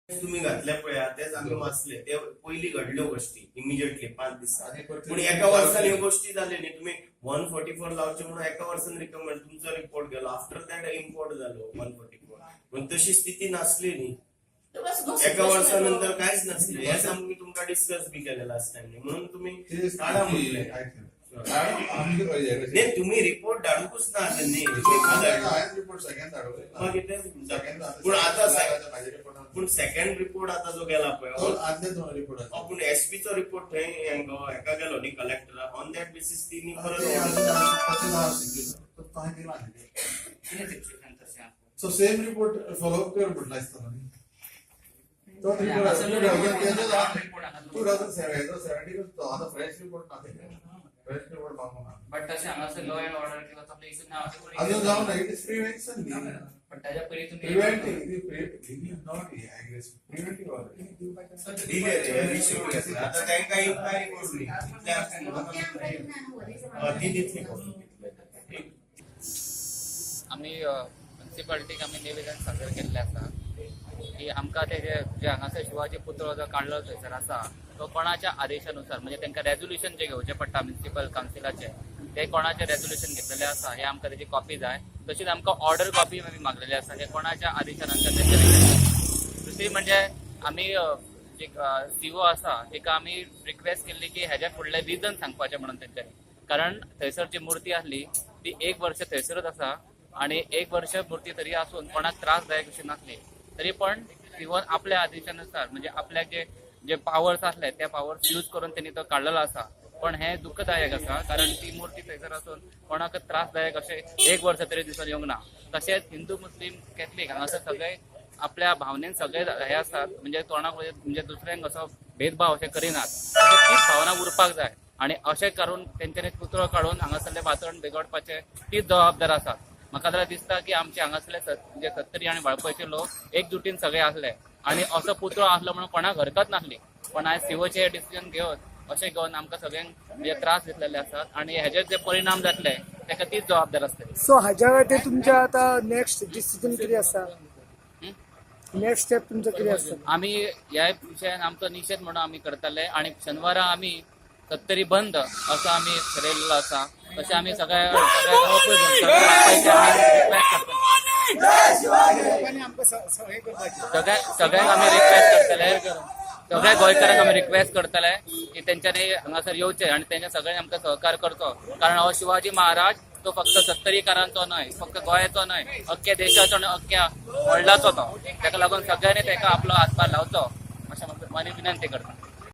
तुम्ही घातले पळया, तेच आमी वाचले. ते पयली घडल्यो गोष्टी इमिजिएटली 5 दिसांत. आणि परत पूण एका वर्सान ह्यो गोष्टी जाल्यो न्ही. तुम्ही 144 लावचे म्हणून एका वर्सान रिकमेंड तुमचो रिपोर्ट गेलो. आफ्टर that import जालो 144. पण तशी स्थिती नासली न्ही. एका वर्सानंतर कांयच नासलें. हेच आमी तुमकां डिस्कस बी केलें लास्ट टायम, म्हणून तुम्ही काढा म्हटलें. नाही, तुम्ही रिपोर्ट धाडूकच ना न्ही. तुम्ही का धाडलो? रिपोर्ट सगळ्यांना धाडलो. मागीर ते पूण आता पूण सेकंड रिपोर्ट आता जो गेला पळय तो आदले दोन रिपोर्ट. हो, पूण एसपी चो रिपोर्ट थंय हेका गेलो न्ही कलेक्टरा. ऑन that basis ती परत. सो सेम रिपोर्ट फॉलोअप कर म्हटलं आसतना न्ही. तो रिपोर्ट 2017 तो आता फ्रेश रिपोर्ट ना, फ्रेश रिपोर्ट मागून ना. बट तशें हांगासर लॉ अँड ऑर्डर किंवा तसले इशू ना अशें कोणी. अजून जावं ना, it is prevention न्ही. पण त्याच्या पयलीं तुमी प्रिव्हेंटिव्ह, not aggressive, preventive. दिले रे, रिसिप्ट घेतला. आता तांकां इन्क्वायरी करूनी तितले आसतना ती दितली करून. आमी म्युन्सिपालिटीक आमी निवेदन सादर केल्लें आसा की आमकां ते जे जे हांगासर शिवाजी पुतळो जो काडलो थंयसर आसा, तो कोणाच्या आदेशानुसार, म्हणजे तांकां रेजोल्युशन जें घेवचें पडटा म्युन्सिपल कावन्सिलाचें, ते कोणाचें रेजोल्युशन घेतलेलें आसा हें आमकां तेजी कॉपी जाय. तशीच आमकां ऑर्डर कॉपी आमी मागलेली आसा, हे कोणाच्या आदेशान आमकां तेंच्यांनी घेतलें. दुसरी म्हणजे आमी जे सीओ आसा तेका आमी रिक्वेस्ट केल्ली की हेज्या फुडलें रिजन सांगपाचें म्हणून तेंच्यांनी, कारण थंयसर जी मुर्ती आसली ती एक वर्ष थंयसरूच आसा आणि एक वर्ष मूर्ती तरी आसून कोणाक त्रासदायक अशी नासली, तरी पण सीओन आपल्या आदेशानुसार, म्हणजे आपल्याक जे जे पावर्स आसले त्या पावर्स यूज करून त्यांनी तो काडलेलो आसा. पण हे दुःखदायक आसा, कारण ती मूर्ती थंयसर आसून कोणाक त्रासदायक अशें एक वर्स तरी दिसून येवंक ना. तशेंच हिंदू, मुस्लीम, कॅथलीक हांगासर सगळे आपल्या भावनेन सगळे हे आसात, म्हणजे कोणाक म्हणजे दुसऱ्यांक असो भेदभाव अशें करिनात. अशें तीच भावना उरपाक जाय आणि अशें करून तेंच्यांनी पुतळो काडून हांगासरलें वातावरण बिगडपाचें तीच जबाबदार आसात. म्हाका जाल्यार दिसता की आमचे हांगासरले म्हणजे सत्तरी आनी वाळपयचे लोक एकजुटीन सगळे आसले आणि असो पुतळो आसलो म्हणून कोणाक हरकत नासली. पण आयज सीओचे डिसिजन घेवन अशें घेवन आमकां सगळ्यांक म्हणजे त्रास दितलेले आसात आणि हेजे जे परिणाम जातले ताका तीच जबाबदार आसतली. सो हाज्या खातीर तुमच्या आता नेक्स्ट डिसिजन कितें आसा? नेक्स्ट स्टेप तुमचो कितें आसता? आमी ह्या विशयान आमचो निशेध म्हणून आमी करतले आणि शेनवारा आमी सत्तरी बंद असो आमी ठरयलेलो आसा. तशें आमी सगळ्या सगळ्या सगळ्या सगळ्यांक आमी रिक्वेस्ट करतले, सगळ्या गोंयकारांक आमी रिक्वेस्ट करतले की तेंच्यांनी हांगासर येवचें आनी तेंच्या सगळ्यांनी आमकां सहकार करचो, कारण हो शिवाजी महाराज तो फक्त सत्तरीकारांचो न्हय, फक्त गोंयाचो न्हय, अख्ख्या देशाचो आनी अख्ख्या वर्ल्डाचो तो. ताका लागून सगळ्यांनी ताका आपलो हातभार लावचो अशें म्हाका विनंती करता.